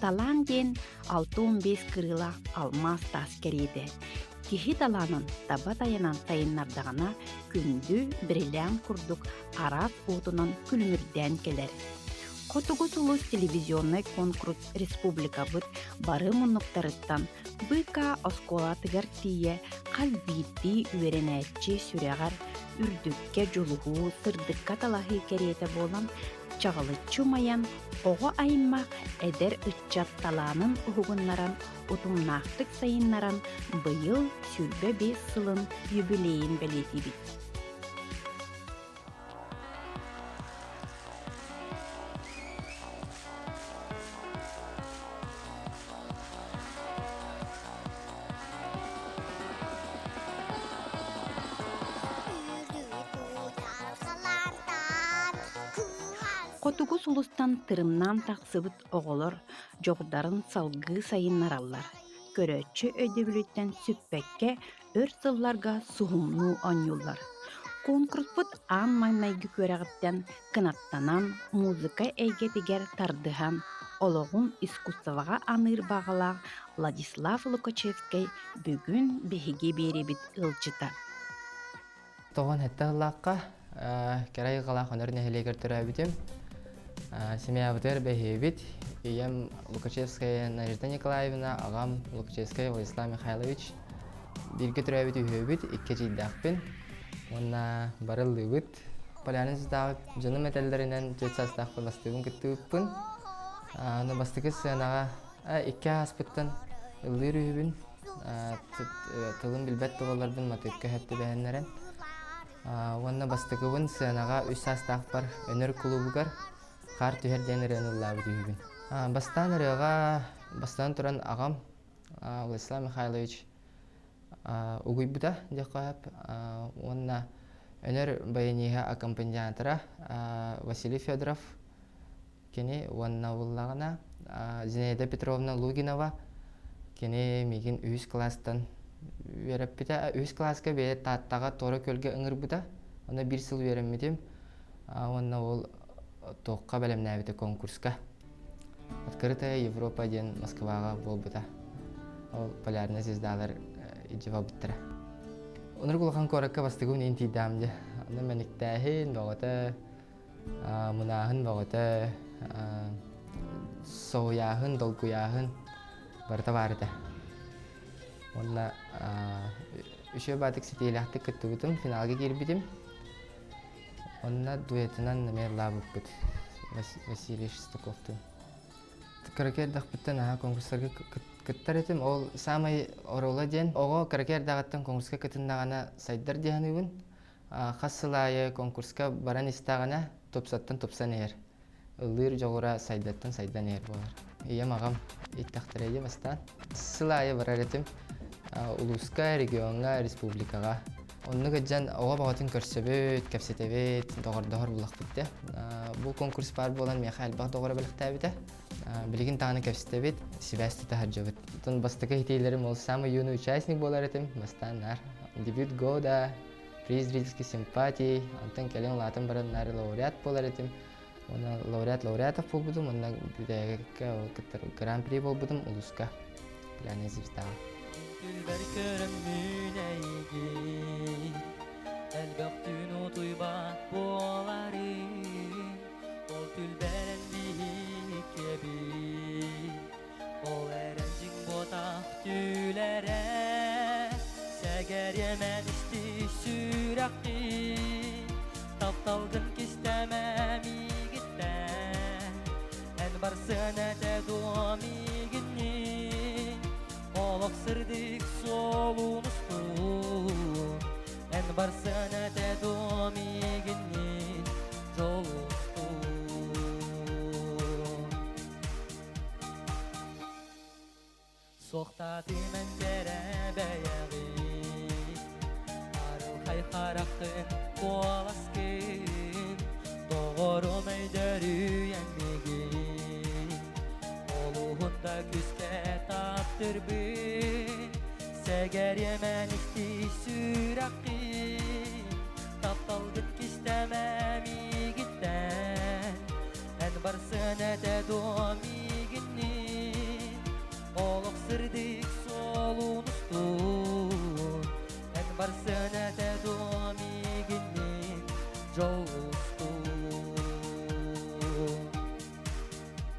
Талаан диэн 65 кырыылаах алмаас таас кэриэтэ. Киһи талаанын таба тайанан сайыннардаҕына, күндү бриллиант курдук араас уотунан күлүмүрдээн кэлэр. Хотугу сулус телевизионнай конкурс республикабыт бары муннуктарыттан БК оскуолатыгар тиийэ хас биирдии үөрэнээччи сүрэҕэр үрдүккэ дьулуһуу, сырдыкка талаһыы кэриэтэ буолан чаҕылыччы умайан, оҕо аймах, эдэр ыччат талаанын уһугуннаран, утумнаахтык сайыннаран быйыл 25 сылын юбилейын бэлиэтиибит. Хотугу сулустан тырымнаан тахсыбыт оҕолор дьоҕурдарын салгыы сайыннараллар, көрөөччү өйдөбүлүттэн сүппэккэ өр сылларга суһумнуу оонньууллар. Куонкуруспут аан маҥнайгы күрэҕиттэн кынаттанан, музыка эйгэтигэр тардыһан, олоҕун искусствоҕа аныыр баҕалаах Владислав Лукачевскай бүгүн биһиги биэрибит ыалдьыта. Тоҕон сэттэ сыллаахха кэрэ айылҕалаах Өнөр нэһилиэгэр төрөөбүтүм. Семьябытыгар бэһиэбит. Ийэм Лукачевская Надежда Николаевна, аҕам Лукачевская Владислав Михайлович. Бииргэ төрөөбүт үһүөбүт, икки эдьиийдээхпин. Уонна бары ыллыыбыт. Полярный звездаҕа дьонум этэллэринэн түөрт саастаахпын бастыыбын кыттыбыппын. Аны бастакы сценаҕа икки ааспыттан ыллыыр үһүбүн. Тылын билбэт да буолларбын матыыпка сөп түбэһиннэрэн. Уонна бастакыбын сценаҕа үс саастаахпар Өнөр кулуубугар Хаар түһэр диэн ырыаны ыллаабыт үһүбүн. Бастаан ырыаҕа бастаан туран аҕам Владислав Михайлович угуйбута диэххэ сөп. Уонна Өнөр баяниһа аккомпаниатора Василий Федоров кини уонна буллаҕына Зинаида Петровна Лугинова кини миигин үһүс кылаастан үөрэппитэ. Үһүс кылааска бэйэ Тааттаҕа Туора Күөлгэ ыҥырбыта. Онно биир сыл үөрэммитим. Уонна ол туохха бэлэмнээбитэ конкурска. Открытая Европа диэн Москваҕа буолбута. Ол полярная звездалар илдьэ барбыттара. Оннук улахан куоракка бастакыбын иин тиийдэҕим дьэ. Онно мэниктээһин бөҕөтө, мунааһын бөҕөтө, соһуйааһын, долгуйааһын барыта баар этэ. Уонна үчүгэй баатык ситиилээхтик кыттыбытым, финалга киирбитим. Онно дуэтынан эмиэ ыллаабыппыт Василий Шестаковтуун. Кыракый эрдэхпиттэн наһаа конкурстарга кыттар этим. Ол саамай оруола диэн оҕо кыракый эрдэҕиттэн конкурска кытыннаҕына сайдар дии саныыбын. Хас сыл аайы конкурска баран истэҕинэ тупсаттан тупсан иһэр. Ыллыыр дьоҕура сайдаттан сайдан иһэр буолар. Ийэм аҕам иттэхтэрэ дии бастаан. Сыл аайы барар этим. Улууска, региоҥҥа, республикаҕа. Оннук ыдьан оҕо баҕатын көрсөбүт, кэпсэтэбит, доҕордоһор булахпыт дэ. Бу конкурс баар буолан миэхэ элбэх доҕоро бэлэхтээбитэ. Билигин даҕаны кэпсэтэбит, сибээс тута сылдьабыт. Оттон бастакы иһитиилэрим ол самый юный участник буолар этим. Бастаан наар дебют года, приз зрительской симпатии, онтон кэлин улаатан баран наар лауреат буолар этим. Уонна лауреат лауреатов буолбутум, уонна бүтэһиккэ ол кыттар гран-при буолбутум улууска. Полярная звездаҕа. Түлбэр көрөммүн эйигин, элбэх түүн утуйбат буоларым, ол түлбэр эн биһиккэбин, ол эрэн дьиҥ буотах түлэрэ, сэгэриэмэн исти сүрэххин, тапталгын кистээмэ миигиттэн, эн барсыан этэ дуо миигинниин, олох сырдык суолун устун, эн барсыан этэ дуо миигинниин, дьол устун. Суохтаатым эн кэрэ бэйэҕин, арылхай хараххын куоласкын, доҕорум өйдөрүйэн миигин, олуһун да күүскэ таптырбын, сэгэриэмэн исти сүрэххин, тапталгыт кистээмэ миигиттэн, эн барсыан этэ дуо миигинниин.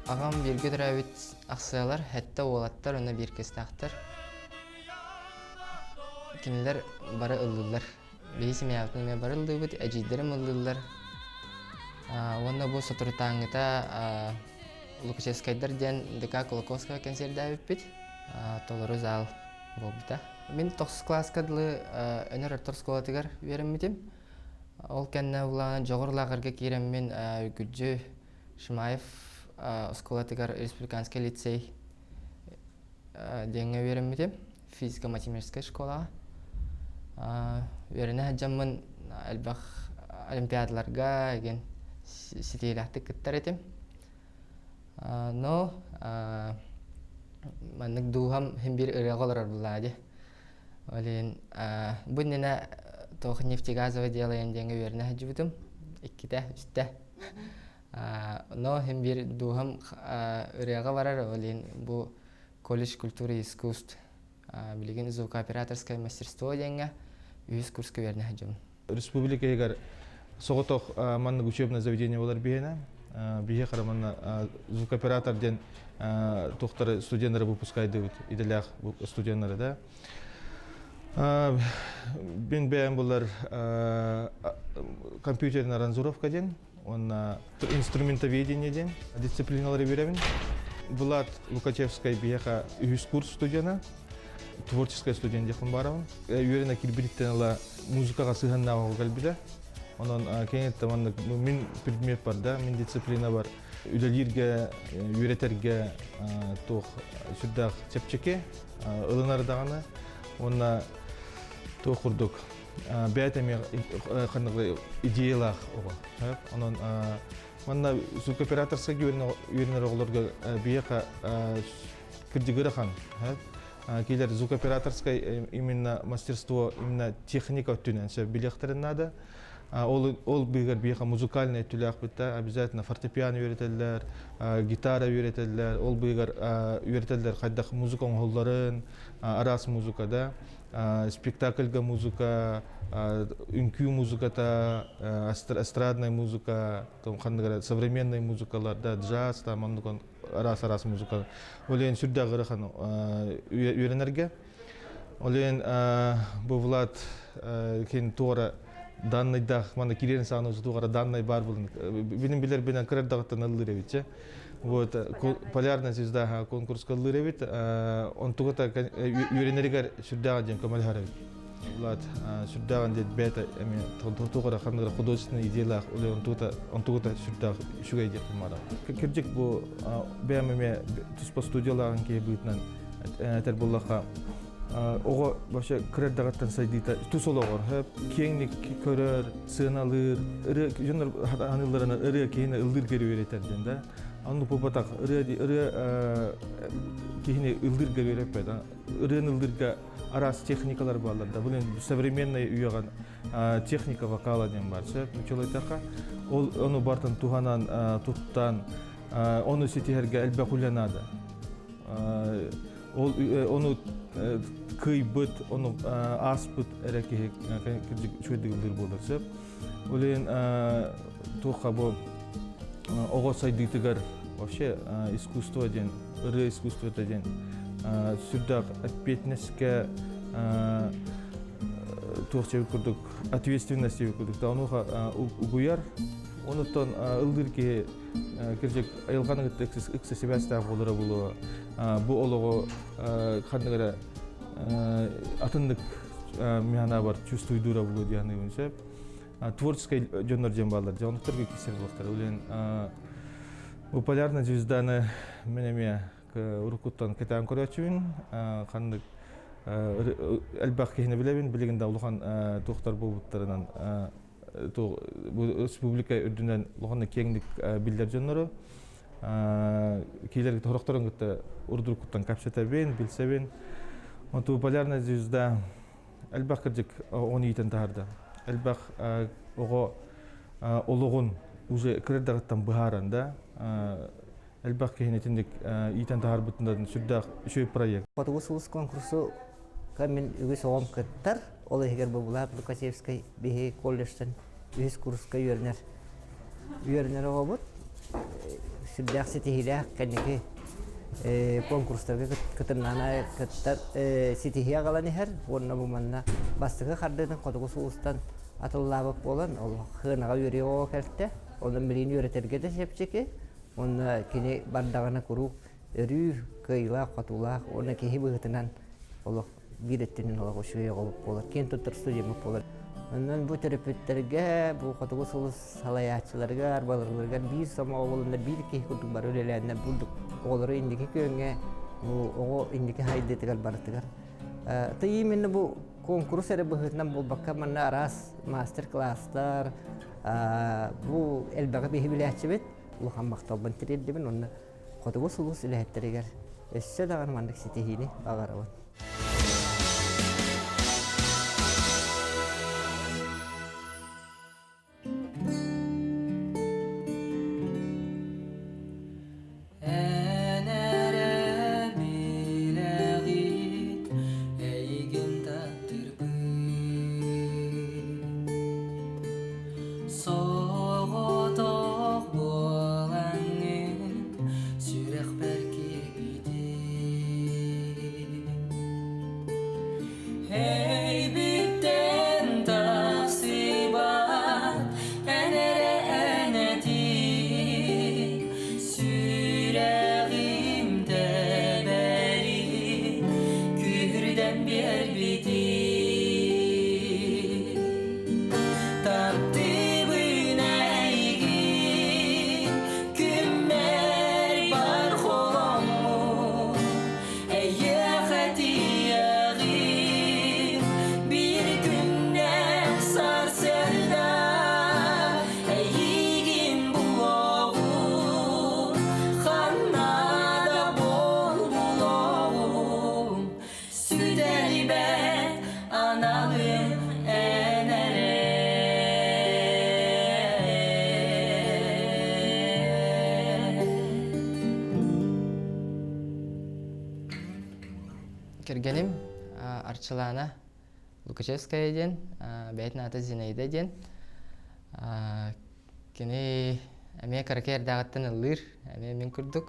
Аҕам бииргэ төрөөбүт ахсыалар, сэттэ уолаттар уонна биир кыыстаахтар. Кинилэр бары ыллыыллар. Биһи семьябытын эмиэ бары ыллыыбыт, эдьиийдэрим ыллыыллар. Уонна бу соторутааҥҥыта Лукачевскайдар диэн ДК Кулаковского кэнсиэрдээбиппит. Толору зал буолбута. Мин тохсус кылааска дылы Өнөр орто оскуолатыгар үөрэммитим. Ол кэннэ улаана Дьоҕур лааҕырга киирэммин Үргүлдьү Шимаев оскуолатыгар республиканскай лицей диэҥҥэ үөрэммитим. Физико-математическай школаҕа. Үөрэнэ сылдьаммын элбэх олимпиадаларга игин ситиһиилээхтик кыттар этим. Но маннык дууһам син биир ырыаҕа олорор буллаа дии. Ол иһин бу иннинэ туох нефтегазовое делаем диэҥҥэ үөрэнэ сылдьыбытым. Иккитэ, үстэ. Но син биир дууһам ырыаҕа барар, ол иһин бу колледж культуры и искусств билигин звукооператорское мастерство диэҥҥэ үһүс курска үөрэнэ сылдьабын. Республика иһигэр соҕотох маннык учебное заведение буолар биһиэнэ. Биһиэхэ манна звукооператор диэн туохтары студеннары выпускайдыбыт идэлээх студеннары да. Мин бэйэм булар компьютерная аранжировка диэн уонна инструментоведение диэн дисциплиналары биэрэбин. Влад Лукачевскай биһиэхэ үһүс курс студена, творческай студент диэхпин баарабын. Үөрэнэ киирбититтэн ыла музыкаҕа сыһыаннаах кэлбитэ. Онон кэнниттэн маннык мин предмет бар да, мин дисциплина бар. Үлэлииргэ, үөрэтэргэ туох сүрдээх чэпчэки ылынар даҕаны. Уонна туох курдук бэйэтэ эмиэ ханнык идеялаах оҕо. Онон манна звукооператорскай үөрэнэр оҕолорго биһиэхэ кырдьыгырахан килер звукооператорскай именно мастерство именно техника өттүнэн сөп билиэхтэрин наада. Ол ол быыгар биһиэхэ музыкальный өттүлээхпит да обязательно фортепиано үөрэтэллэр, гитара үөрэтэллэр, ол быыгар үөрэтэллэр хайдах музыка оҥоһулларын, араас музыка да спектакльга музыка, үҥкүү музыката, эстрадная музыка, ханнык современный музыкалар да, джаз там оннук араас-араас музыка. Ол иһин сүрдээх ыарахан үөрэнэргэ. Ол иһин бу Влад кин туора данныйдаах манна кириэн саҕана туора данный бар булун билин билэр бинен кырардаҕыттан ыллыр эбит вот полярная звезда конкурска ыллыр эбит онтугата үөрэнэригэр сүрдээҕин диэн көмөлөһөр эбит Влад сүрдээҕин диэн бэйэтэ эмиэ туох ханнык художественный идеялаах онтугата онтугата сүрдээх үчүгэй диэхпин баара кырдьык бу бэйэм эмиэ туспа студиялааҕын киһи быһыытынан этэр буоллахха оҕо вообще кыра эрдэҕиттэн сайдыыта тус олоҕор киэҥник көрөр сыаналыыр ырыа дьоннор аныылларынан ырыа киһини ыллыырга үөрэтэр диэн да оннук буолбатах ырыа ырыа киһини ыллыырга үөрэппэт ырыаны ыллыырга араас техникалар бааллар да блин современный үйэҕэ техника вокала диэн бар сөп нучалайтаха ол ону бартан туһанан туттан ону ситиһэргэ элбэх үлэ наада ол ону кыйбыт ону ааспыт эрэ киһи үчүгэйдик ыллыыр буолар сөп ол иһин туохха бу оҕо сайдыытыгар вообще искусство диэн ырыа искусствота диэн сүрдээх эппиэтинэскэ туох чэбик курдук ответственность курдук да онуоха угуйар онуттан ыллыыр киһи кырдьык айылҕаны кытта ыкса сибээстээх буолара буолуо бу олоҕу ханнык эрэ атыннык миһанаабар чувствуйдуура буолуо дии саныыбын сөп творческий дьоннор диэн бааллар дьэ оннуктарга киирсэр буолуохтара үлэн бу полярная звезданы мен эмиэ уруккуттан кэтээн көрөөччүбүн ханнык элбэх киһини билэбин билигин да улахан туохтар буолбуттарынан республика үрдүнэн улаханнык киэҥник биллэр дьоннору киилэргэ сорохторун кытта урдуруккуттан кэпсэтэбин билсэбин онту полярная звезда элбэх кырдьык оҕону иитэн таһаарда элбэх оҕо олоҕун уже кырырдаҕыттан быһааран да элбэх киһини итинник иитэн таһаарбытынан сүрдээх үчүгэй проект. Хотугу сулус конкурсу мин үгүс оҕом кыттар. Ол иһигэр Бобулаап Лукачевскай биһи колледжтан үһүс курска үөрэнэр үөрэнэр оҕобут. Сүрдээх ситиһиилээх кэнники конкурстарга кытыннаана кыттар ситиһии аҕалан иһэр уонна бу манна бастакы хардыытын хотугу сулустан атыллаабыт буолан ол хыанаҕа үөрүйэх оҕо кэлтэ. Онон билигин үөрэтэргэ да чэпчэки уонна кини бардаҕына куруук өрүү кыайыылаах-хотуулаах уонна киһи быһыытынан олох биир өттүнэн олох үчүгэй оҕо буолар, киэн туттар студеммыт буолар. Онон бу төрөппүттэргэ, бу Хотугу сулус салайааччыларыгар, баларыларыгар биир сомоҕо буоланнар, биир киһи курдук бары үлэлээннэр бурдук оҕолору инники күөҥҥэ, бу оҕо инники хайдыытыгар барытыгар. Ты именно бу куонкурус эрэ быһыытынан буолбакка, манна араас мастер-класстар, бу элбэҕи биһи билээччибит, улахан махталбын тириэрдибин уонна Хотугу сулус үлэһиттэригэр өссө даҕаны маннык ситиһиини баҕарабын. Эн эрэ билэҕит эйигин таптырбын Соҕотох буолаҥҥын сүрэхпэр киирбитиҥ Эйбиттэн тахсыбат эн эрэ эн этиҥ Сүрэҕим тэбэрин күүһүрдэн биэрбитиҥ Таптыыбын эйигин, күммэр бар холоммун, эйиэхэ тиийэҕим, биир күннээх сарсыарда эйигин булуоҕум, ханна да буол булуоҕум, Сүтэрбэт аналым эн эрэ. Кэргэним Арчылаана Лукачевская диэн, бэйэтин аата Зинаида диэн. Кини эмиэ кыракый эрдээҕиттэн ыллыыр, эмиэ мин курдук.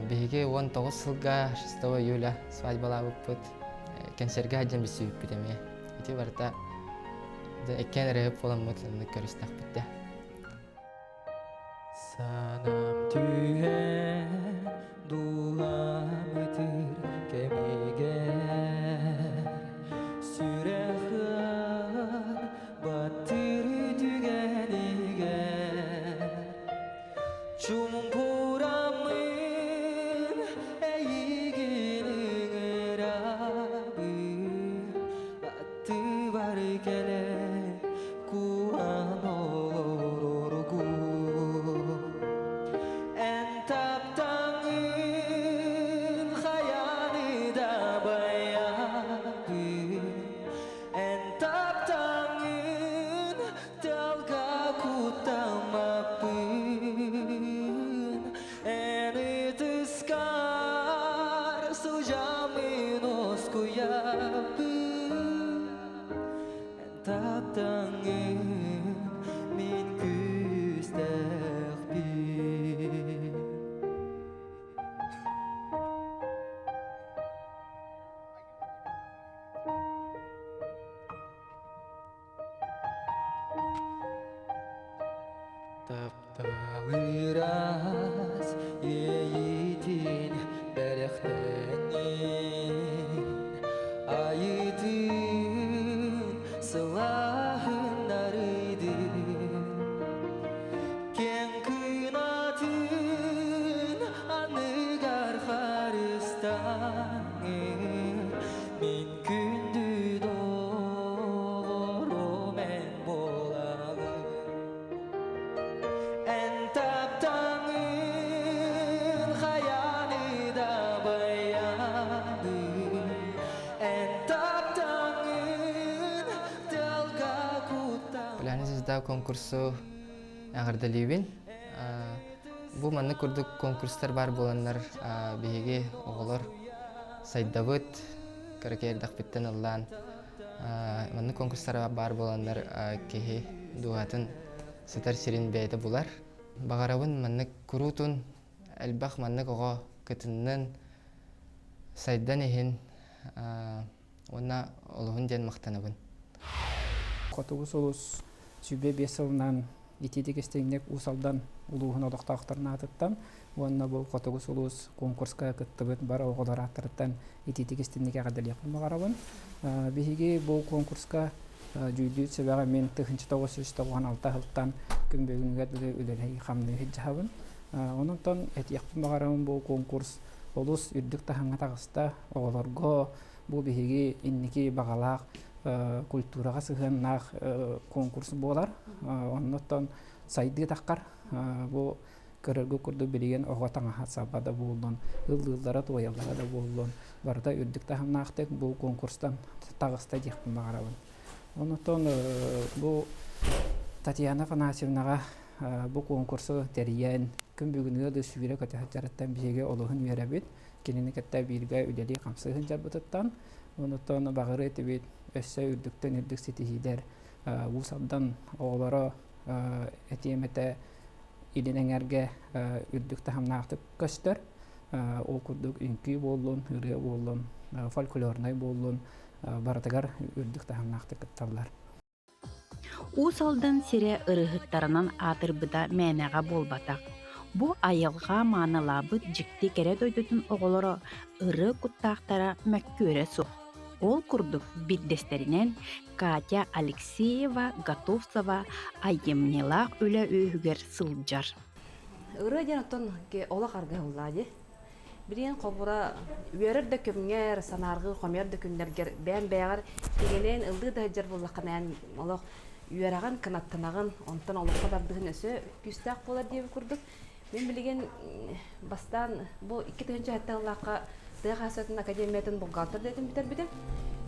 Биһиги 19 сылга 6 июля свадьбалаабыппыт, кэнсиэргэ сылдьан билсибиппит эмиэ. Ити барыта иккиэн эрэ буоламмыт оннук көрүстэхпит да. Санам түһэн дууһам ытыр кэмигэр Сүрэх ыар баттыр түгэнигэр Чумпураммын эйигин ыҥырабын Аттыбар кэлэн куһаан олороргун Эн таптаҥын хайаны да байабын Эн таптаҥын тыалга куттаммаппын Эн ытыскар сылдьаммын оскуйабын Эн таптаҥын мин күүстээхпин. Тапталырас иэйиитин бэлэхтэниҥ, айытын сылааһын арыйдын. Киэҥ кынатын аныгар харыстаҥын, мин күндү доҕорум эн буолаҕын. Эн таптаҥын хайаны да байабын, эн таптаҥын тыалга куттан. Полярная звезда конкурсу эҕэрдэлиибин. Бу маннык курдук конкурстар баар буоланнар биһиги оҕолор сайдабыт, кыракый эрдэхпиттэн ыллаан маннык конкурстар баар буоланнар киһи дууһатын сытар сирин бэйэтэ булар. Баҕарабын маннык куруутун элбэх маннык оҕо кытыннын, сайдан иһин уонна олуһун диэн махтанабын. Хотугу сулус 25 сылынан итиитик истиҥник Уус Алдан улууһун олохтоохторун аатыттан уонна бу Хотугу сулус конкурска кыттыбыт бары оҕолор ааттарыттан итиитик истиҥник эҕэрдэлиэхпин баҕарабын. Биһиги бу конкурска дьүүллүүр сүбэҕэ мин 1996 сылтан күн бүгүнүгэр дылы үлэлэһии-хамныы сылдьаһабын. Онон этиэхпин баҕарабын бу конкурс олус үрдүк таһымҥа таҕыста. Оҕолорго бу биһиги инники баҕалаах культураҕа сыһыаннаах конкурс буолар. Оннуттан сайдыы таххар бу көрөргө курдук билигин оҕо таҥаһа саба да буоллун, ыллыыллара туойаллара да буоллун, барыта үрдүк таһымнаахтык бу конкурстан таҕыста диэхпин баҕарабын. Онтон бу Татьяна Афанасьевнаҕа бу конкурсу тэрийэн, күн бүгүнүгэр да сүүрэ-көтө сылдьарыттан биһиги олуһун үөрэбит. Кинини кытта бииргэ үлэлии-хамсыы сылдьарбытыттан. Онтон баҕарыы этибит өссө үрдүктэн үрдүк ситиһиилэр Уус Алдан оҕолоро этиэм этэ илин эҥэргэ үрдүк таһымнаахтык көстөр. Ол курдук үҥкүү буоллун, ырыа буоллун, фольклорнай буоллун барытыгар үрдүк таһымнаахтык кытталлар. Уус Алдан сирэ ырыаһыттарынан аатырбыта мээнэҕэ буолбатах. Бу айылҕа маанылаабыт дьикти кэрэ дойдутун оҕолоро ырыа куттаахтара мөккүөрэ суох. Ол курдук биирдэстэринэн Катя Алексеева Готовцева айымньылаах үлэ үөһүгэр сылдьар. Ырыа диэн оттон олох аргыһыллаа дии. Билигин холбура үөрэр да күҥҥэр, санааргыы хомуйар да күннэргэр бэйэм бэйэҕэр тигинээн ыллыы да сылдьар буоллаххына эн олох үөрэҕин, кынаттанаҕын, онтон олоххо тардыһын өссө күүстээх буолар диэбит курдук. Мин билигин бастаан бу 2007 сыллаахха тыа хаһаайыстыбатын академиятын бухгалтер идэтин бүтэрбитим.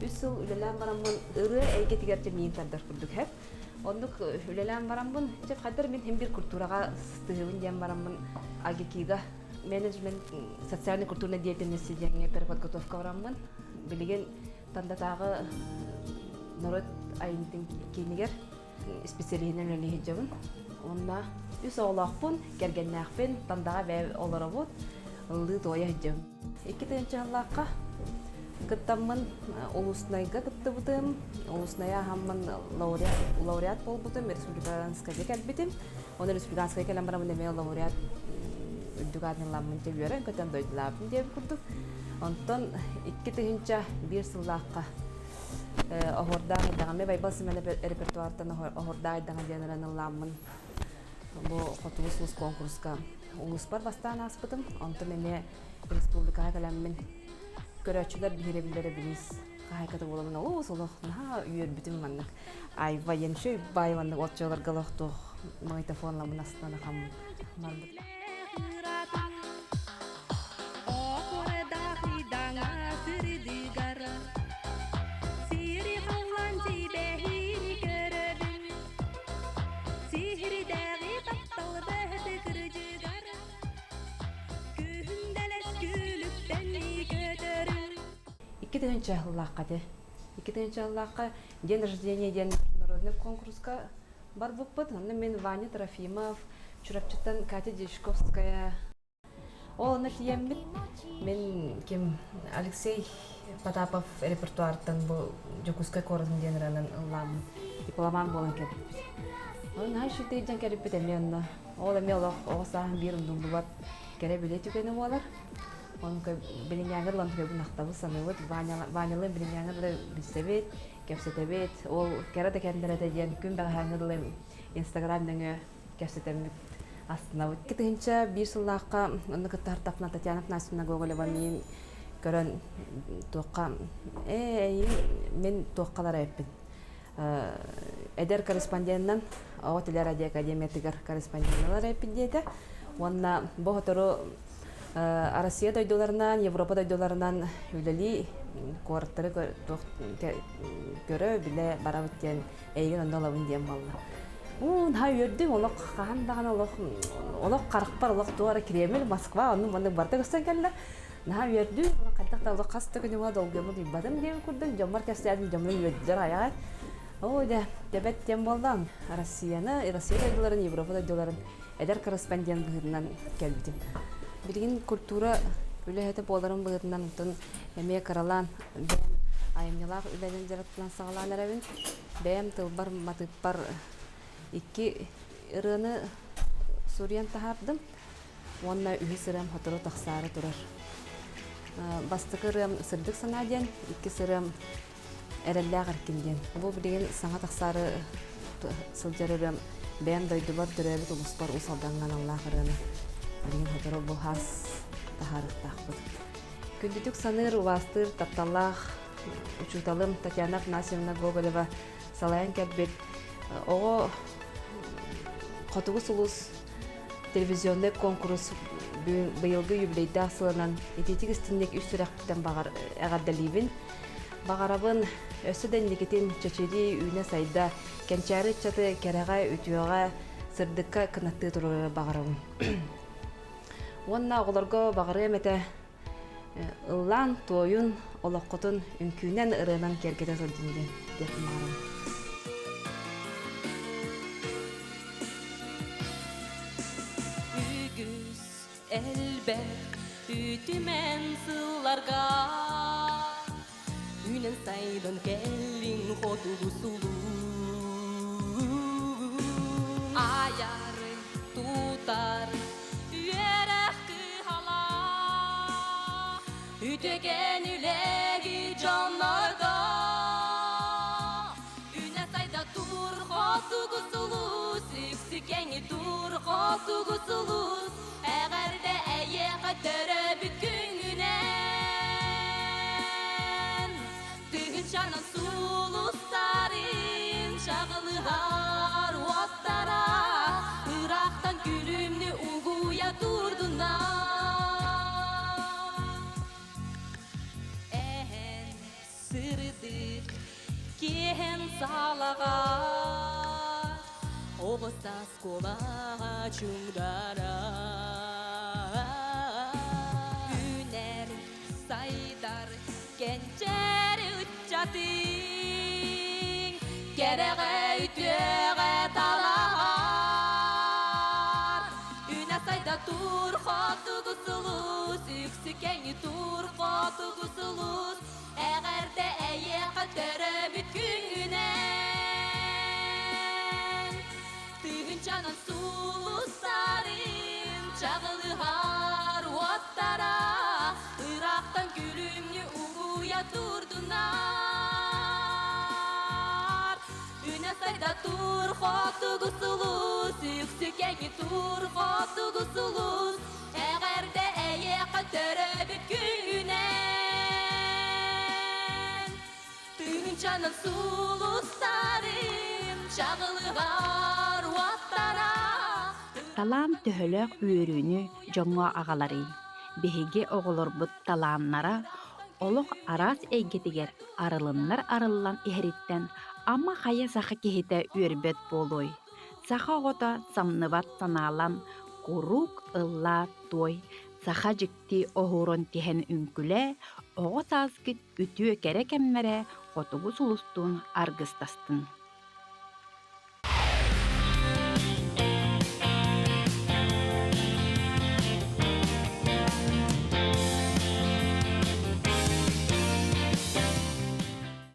Үс сыл үлэлээн бараммын ырыа эйгэтигэр миин тардар курдук һэп. Оннук үлэлээн бараммын, дьэ хайдар мин хим бир культураҕа сыстыһыбын диэн бараммын АГИКИга менеджмент социальной-культурной деятельности диэҥҥэ переподготовка бараммын билигин Тандатааҕы норуот айымньытын киинигэр специалиһинэн үлэлии сылдьабын. Уонна үс оҕолоохпун, кэргэннээхпин, Тандаҕа бэйэ олоробут, ыллыы-туойа сылдьабын. 2 тыһыынча сыллаахха кыттаммын улуснайга кыттыбытым, улуснайа аһаммын лауреат буолбутум, республиканскайга кэлбитим. Оны республиканскай кэлэн бараммын эмиэ лауреат үрдүк аатын ылламмын дьэ үөрэн-көтөн дойдулаабытым диэбит курдук. Онтон 2001 сыллаахха оһуордаах айдаҕа Байбал Сэмэнэп репертуартан оһуордаах айдаҕа диэн ыран ыллааммын бу Хотугу сулус конкурска улууспар бастаан ааспытым. Онтон эмиэ республикаҕа кэлэммин көрөөччүлэр биһирэбиллэрэ билиис хаһайката буоламмын олус олох наһаа үөрбүтүм маннык айва еншөй бай маннык оччолорго олохтуох магнитофонламмын астана хам барбыт. 2 тыһыынча сыллаахха ити. 2 тыһыынча сыллаахха день рождения диэн народный конкурска барбыппыт. Онно мин Ваня Трофимов, Чурапчыттан Катя Дьячковская. Ол онно тиийэммит мин ким Алексей Потапов репертуартан бу Дьокуускай куоратын диэн ырыанан ыллааммын дипломант буолан кэлбиппит. Онон наһаа үчүгэй дьон кэлбиппит эмиэ онно. Ол эмиэ олох оҕо сааһым биир умнуллубат кэрэ билэ түгэнэ буолар. Онон билиҥҥээҥҥэ дылы онтукайбын ахтабыт, саныыбыт. Ванялыын билиҥҥээҥҥэ дылы билсэбит, кэпсэтэбит. Ол кэрэ да кэмнэр этэ диэн күн бэҕэһээҥҥи дылы Инстаграм нөҥүө кэпсэтэммит астынабыт. 2001 сыллаахха онно кытта хартапна Татьяна Афанасьевна Гоголева миин көрөн туохха ээ мин туоххалара эппин эдэр корреспонденынан оҕо теле радио академиятыгар корреспонденналар эппит диэтэ уонна бу сотору Россия дойдуларынан, Европа дойдуларынан үлэлии куораттары көрө, билэ барабыт диэн эйигин онно ылабын диэн буолла. Уу, наһаа үөрдүм, олох хаһан даҕаны олох олох харахпар олох туора Кремль, Москва, оннук маннык барыта көстөн кэллэ. Наһаа үөрдүм, хайдах да олох хас да күнү буола долгуйаммын уйбатым диэн курдук дьоммор кэпсээтим, дьоммун үөрдүлэр айаҕай. Оо, дьэ, тэбэт диэн буолла. Россияны, Россия дойдуларын, Европа дойдуларын. Эдэр корреспондент быһыытынан кэлбитим. Билигин культура үлэһитэ буоларым быһыытынан онтон эмиэ кыралаан бэйэм айымньылаах үлэнэн дьарыктанан саҕалаан эрэбин. Бэйэм тылбар, матыыппар икки ырыаны суруйан таһаардым уонна үһүс ырыам сотору тахсаары турар. Бастакы ырыам «Сырдык санаа» диэн, иккис ырыам «Эрэллээх эркин» диэн. Бу билигин саҥа тахсаары сылдьар ырыам бэйэм дойдубар төрөөбүт улууспар Уус Алдаҥҥа аналлаах ырыаны билигин сотору бу хаас таһаарыахтаахпыт. Күндүтүк саныыр, убаастыыр, тапталлаах учууталым Татьяна Афанасьевна Гоголева салайан кэлбит оҕо Хотугу сулус телевизионнай куонкурус быйылгы юбилейдаах сылынан итиитик истинник үс сүрэхпиттэн баҕар эҕэрдэлиибин. Баҕарабын өссө да инникитин чэчирии үүнэ-сайда, кэнчээри ыччаты кэрэҕэ, үтүөҕэ, сырдыкка кынаттыы турары баҕарабын. Уонна оҕолорго баҕарыам этэ ыллаан, туойун, олоххутун үҥкүүнэн, ырыанан киэргэтэ сылдьын диэн диэхпин баҕарабын. Үгүс элбэх үтүмэн сылларга Үүнэн сайдан кэллиҥ хотугу сулус Айары тутар үөрэх кыһала Үтүөкэн үлэги дьоннорго Үнэ сайда тур хотугу сулус Үксүкэҥи тур хотугу сулус Эҕэрдэ эйиэхэ төрөөбүт күҥҥүнэн Тыһыынчанан сулустарын чаҕылыһар уоттара Ыраахтан күлүмнүү угуйа турдунар Эһэн сырдык киэһэн салаҕа Оҕо саас кулаҕа чуҥдара Үүнэр, сайдар кэнчээри ыччатыҥ Кэрэҕэ, үтүөҕэ талаһар Үнэ сайда тур хотугу сулус Үксүкэҥи тур хотугу сулус Эҕэрдэ эйиэхэ төрөөбүт күҥҥүнэн Тыһыынчанан сулустарын чаҕылыһар уоттара Ыраахтан күлүмнүү угуйа турдунар Үнэ сайда тур хотугу сулус Үксүкэҥи тур хотугу сулус Эҕэрдэ эйиэхэ төрөөбүт күнүнэн Тыһыынчанан сулустарым чаҕылыһар уоттара Талаан төһөлөөх үөрүүнү дьоҥҥо аҕаларый? Биһиги оҕолорбут талааннара олох араас эйгэтигэр арылыннар арыллан иһэриттэн ама хайа саха киһитэ үөрбэт буолуой? Саха оҕото самныбат санаалан куруук ыллаа туой, саха дьикти оһуорун тиһэн үҥкүлээ, оҕо сааскыт үтүө кэрэ кэмнэрэ хотугу сулустуун аргыстастын.